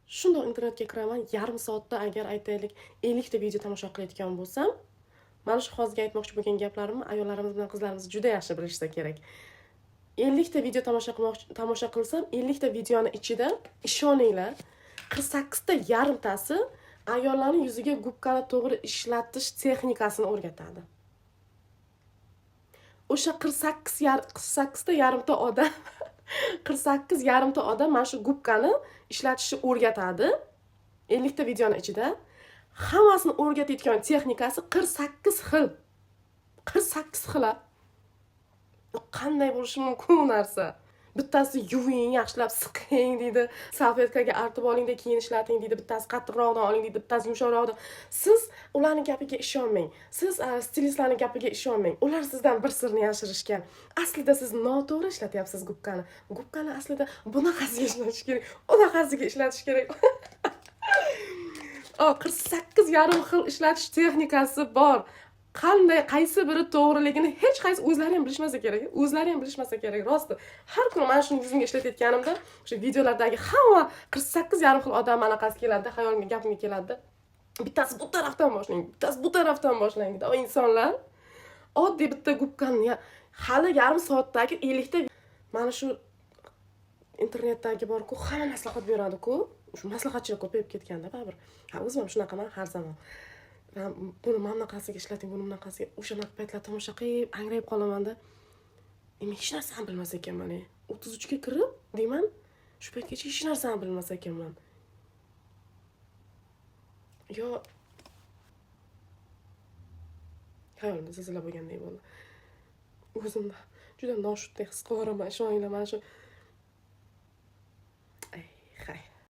Shundoq internetga kiraman, yarim soatda agar aytaylik 50 ta video tomosha qilayotgan bo'lsam, mana shu hozirgi aytmoqchi bo'lgan gaplarimni ayollarimiz bilan qizlarimiz juda yaxshi bilishsa kerak. 50 ta video tomosha qilsam, 50 ta videoni ichida ishoninglar, 48 ta yarimtasi ayollarning yuziga gubkani to'g'ri ishlatish texnikasini o'rgatadi. O'sha 48 ta yarimta odam, 48 yarimta odam mana shu gubkani ishlatishni o'rgatadi. 50 ta videoni ichida hammasini o'rgatayotgan texnikasi 48 xil. 48 xil. Qanday bo'lishi mumkin u narsa? Bittasi yuving, yaxshilab siqing deydi, salfetkaga artib olingda keyin ishlating deydi, bittasi qattiqroqdan oling deydi, bittasi yumshoqroqdan. Siz ularning gapiga ishonmang. Siz stilistlarning gapiga ishonmang. Ular sizdan bir sirni yashirishgan. Aslida siz noto'g'ri ishlatyapsiz gubkani. Gubkani aslida bunaqasiga ishlatish kerak, unaqasiga ishlatish kerak. 48,5 xil ishlatish texnikasi bor. Qanday, qaysi biri to'g'riligini hech qaysi o'zlari ham bilishmasa kerak, o'zlari ham bilishmasa kerak, rosti. Har kuni mana shuni yuzimga ishlatayotganimda o'sha videolardagi hamma 48,5 xil odam anaqasi keladi, xayolimga, gapimga keladi. Bittasi bu tarafdan boshlang, bittasi bu tarafdan boshlang deydi. O insonlar oddiy bitta gubkani hali yarim soatdagi 50 ta mana shu internetdagi borku, hamma maslahat beradi-ku. Shu maslahatchilar ko'payib ketganda baribir. Ha, o'zim ham shunaqaman har zamon. Buni mana bunaqasiga ishlating, buni bunaqasiga. O'shanaqa paytlar tomosha qilib, angrayib qolamanda. Men hech narsani bilmas ekanman. 33 ga kirib, deyman, shu paytgacha hech narsani bilmas ekanman. Yo xayolimda zilzila bo'lgandek bo'ldi. O'zimni juda noshudday his qilyapman, ishoninglar, mana shu